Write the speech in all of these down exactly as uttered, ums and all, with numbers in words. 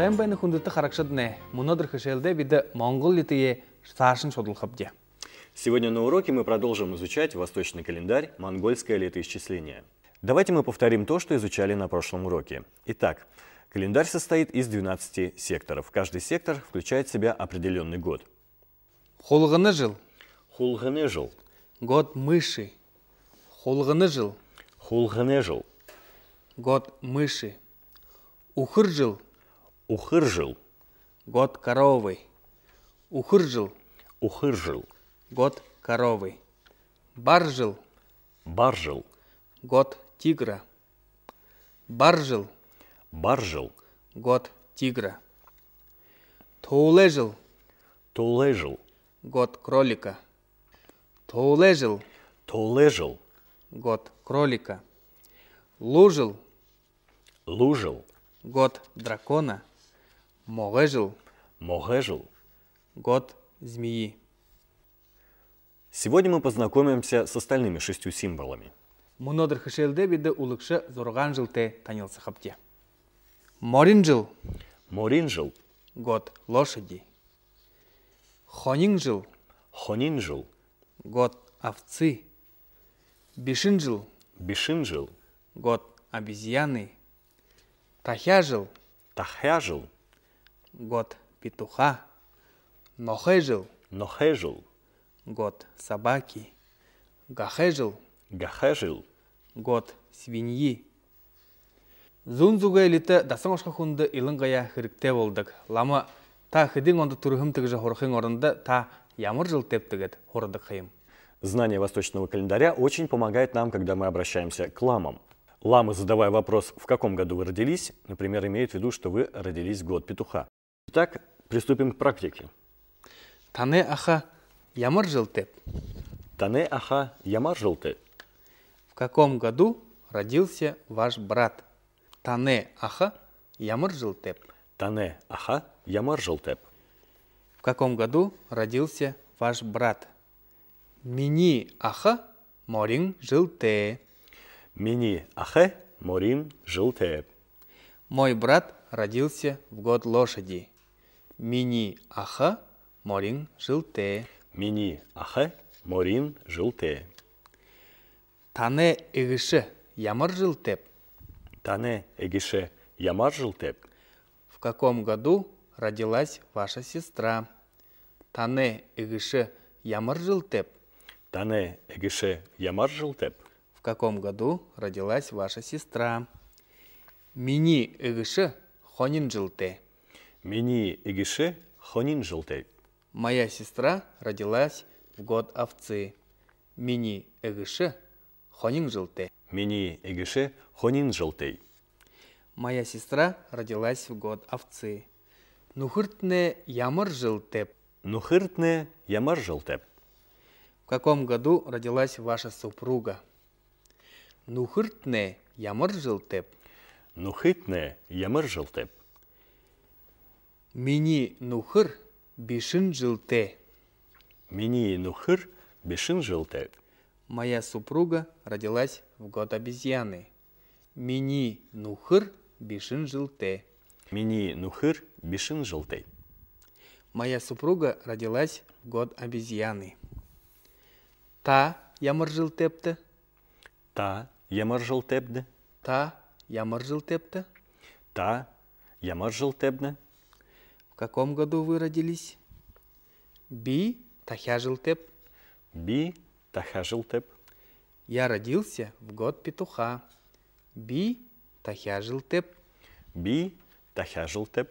Сайн байна, хүндэтэ харагшаднай. Мүнөөдэр хэшээлдээ бидэ монгол литые саашань шудалхабди. Сегодня на уроке мы продолжим изучать восточный календарь, монгольское летоисчисление. Давайте мы повторим то, что изучали на прошлом уроке. Итак, календарь состоит из двенадцати секторов. Каждый сектор включает в себя определённый год. Хулгана жэл. Хулгана жэл. Год мыши. Хулгана жэл. Хулгана жэл. Год мыши. Үхэр жэл. Үхэр жэл. Год коровы. Үхэр жэл. Үхэр жэл. Год коровы. Бар жэл. Бар жэл. Год тигра. Бар жэл. Бар жэл. Год тигра. Туулай жэл. Туулай жэл. Год кролика. Туулай жэл. Туулай жэл. Год кролика. Луу жэл. Луу жэл. Год дракона. Могой жэл. Могой жэл. Год змеи. Сегодня мы познакомимся с остальными шестью символами. Мүнөөдэр хэшээлдээ бидэ үлэгшэ зургаан жэлтэй танилсахабди. Морин жэл. Морин жэл. Год лошади. Хонин жэл. Хонин жэл. Год овцы. Бишэн жэл. Бишэн жэл. Год обезьяны. Тахяа жэл. Тахяа жэл. Год петуха. Нохой жэл. Нохой жэл. Год собаки. Гахай жэл. Гахай жэл. Год свиньи. Зүүн зүгэй литэ дасан ошохо хүндэ илангаяа хэрэгтэй болодог. Лама, та хэдын ондо түрэһэмта гэжэ һурахын орондо, та ямар жэлтэйбта гээд һурадаг ха юм. Знание восточного календаря очень помогает нам, когда мы обращаемся к ламам. Ламы, задавая вопрос «в каком году вы родились?», например, имеют в виду, что вы родились в год петуха. Итак, приступим к практике. Танай аха ямар жэлтэйб? Танай аха ямар жэлтэйб? В каком году родился ваш брат? Танай аха ямар жэлтэйб? Танай аха ямар жэлтэйб? В каком году родился ваш брат? Минии аха морин жэлтэй. Минии аха морин жэлтэй. Мой брат родился в год лошади. Минии аха морин жэлтэй. Минии аха морин жэлтэй. Танай эгэшэ ямар жэлтэйб? Танай эгэшэ ямар жэлтэйб? В каком году родилась ваша сестра? Танай эгэшэ ямар жэлтэйб? Танай эгэшэ ямар жэлтэйб? В каком году родилась ваша сестра? Минии эгэшэ хонин жэлтэй. Минии эгэшэ хонин жэлтэй. Моя сестра родилась в год овцы. Минии эгэшэ хонин жэлтэй. Минии эгэшэ хонин жэлтэй. Моя сестра родилась в год овцы. Нүхэртнай ямар жэлтэйб? Нүхэртнай ямар жэлтэйб? В каком году родилась ваша супруга? Нүхэртнай ямар жэлтэйб? Нүхэртнай ямар жэлтэйб? Минии нүхэр бишэн жэлтэй. Минии нүхэр бишэн жэлтэй. Моя супруга родилась в год обезьяны. Минии нүхэр бишэн жэлтэй. Минии нүхэр бишэн жэлтэй. Моя супруга родилась в год обезьяны. Та ямар жэлтэйбта? Та ямар жэлтэйбта? Та ямар жэлтэйбта? Та ямар жэлтэйбта? В каком году вы родились? Би тахяа жэлтэйб. Би тахяа жэлтэйб. Я родился в год петуха. Би тахяа жэлтэйб. Би тахяа жэлтэйб.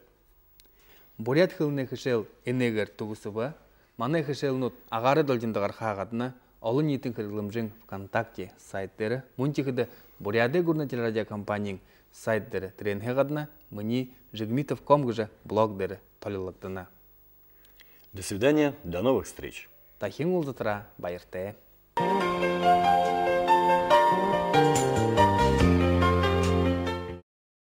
Буряад хэлэнэй хэшээл энээгээр түгэсэбэ. Манай хэшээлнүүд агаарай долгиндо гарахаа гадна олониитын хэрэглэмжын ВКонтакте сайт дээрэ, мүн тиихэдэ Буряадай гүрэнэй телерадиокомпаниин сайт дээрэ, тэрээнһээ гадна минии жигмитов ком гэжэ блог дээрэ толилогдоно. До свидания, до новых встреч. Дахин уулзатараа баяртай.